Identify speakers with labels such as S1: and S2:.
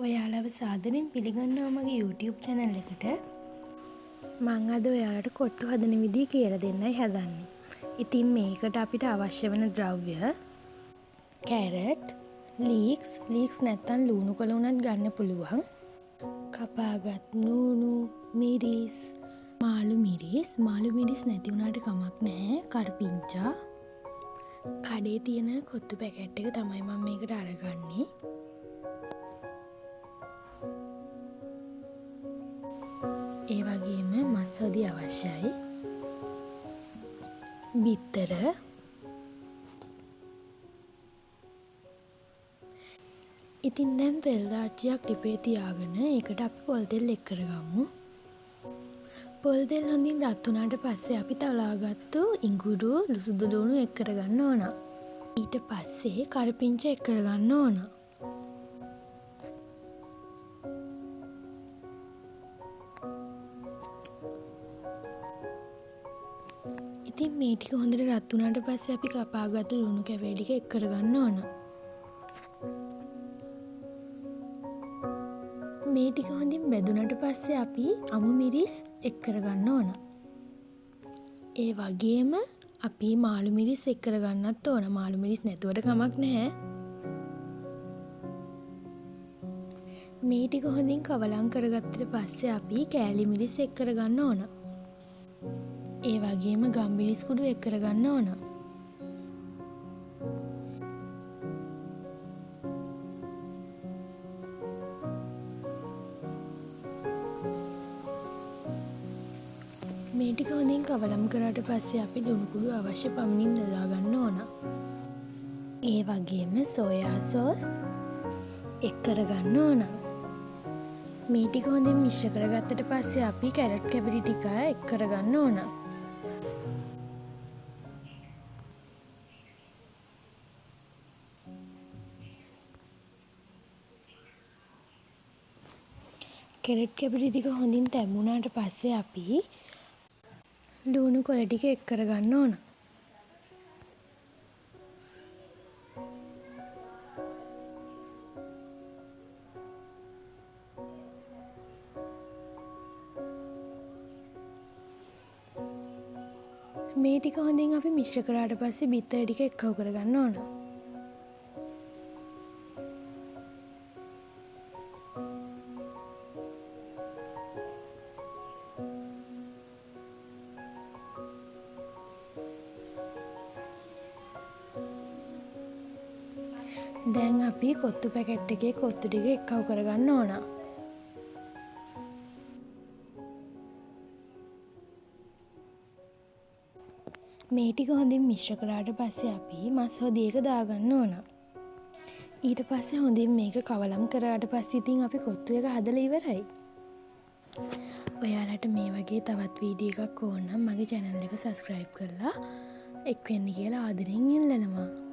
S1: ඔයාලව සාදරයෙන් පිළිගන්නවා මගේ YouTube channel එකට. මං අද ඔයාලට කොත්තු හදන විදිය කියලා දෙන්නයි හදන්නේ. ඉතින් මේකට අපිට අවශ්‍ය වෙන ද්‍රව්‍ය කැරට්, ලීක්ස්, ලීක්ස් නැත්තම් ලුණු කොළ උනත් ගන්න පුළුවන්. කපාගත් ලුණු, මිරිස්, මාළු මිරිස්, මාළු මිරිස් නැති වුණාට කමක් නැහැ. කරපිංචා, කඩේ තියෙන කොත්තු පැකට් එක තමයි මම මේකට අරගන්නේ. ඒ වගේම මස් හොදි අවශ්‍යයි. බිත්තර, ඉතින් දැන් තෙල් දාච්චියක් ලිපේ තියාගෙන ඒකට අපි පොල් තෙල් එක් කරගමු. පොල් තෙල් හොඳින් රත් වුණාට පස්සේ අපි තලාගත්තු ඉඟුරු සුදු ලුණු එක් කරගන්න ඕන. ඊට පස්සේ කරපිංච එක් කරගන්න ඕන. ඉතින් මේ ටික හොඳට රත් වුණාට පස්සේ අපි කපාගත්තු ලුණු කැබලි ටික එක් කරගන්න ඕන. මේ ටික හොඳින් බැදුනට පස්සේ අපි අමු මිරිස් එක් කරගන්න ඕන. ඒ වගේම අපි මාළු මිරිස් එක් කරගන්නත් ඕන. මාළු මිරිස් නැතුවට කමක් නැහැ. මේ ටික හොඳින් කවලම් කරගත්තට පස්සේ අපි කෑලි මිරිස් එක් කරගන්න ඕන. ඒ වගේම ගම්මිරිස් කුඩු එක් කරගන්න ඕන. මේ ටික හොඳින් කවලම් කරාට පස්සේ අපි ලුණු කුඩු අවශ්‍ය පමණින් යොදා ගන්න ඕන. ඒ වගේම සෝයා සෝස් එක් කරගන්න ඕන. මේ ටික හොඳින් මිශ්‍ර කරගත්තට පස්සේ අපි කැරට් කැබලි ටික එක් කරගන්න ඕන. කැරට් කැබලි ටික හොඳින් තැඹුණාට පස්සේ අපි ලුණු කොළ ටික එක් කරගන්න ඕන. මේ ටික හොඳින් අපි මිශ්‍ර කරාට පස්සේ බිත්තර ටික එක්කව කරගන්න ඕන. දැන් අපි කොත්තු පැකට් එකේ කොත්තු ටික එක්කව කරගන්න ඕන. මේ ටික හොඳින් මිශ්‍ර කරාට පස්සේ අපි මස් හොදි එක දාගන්න ඕන. ඊට පස්සේ හොඳින් මේක කවලම් කරාට පස්සේ ඉතින් අපි කොත්තු එක හදලා ඉවරයි. ඔයාලට මේ වගේ තවත් වීඩියෝ එකක් ඕන නම් මගේ channel එක subscribe කරලා එක් වෙන්න කියලා ආදරෙන් ඉල්ලනවා.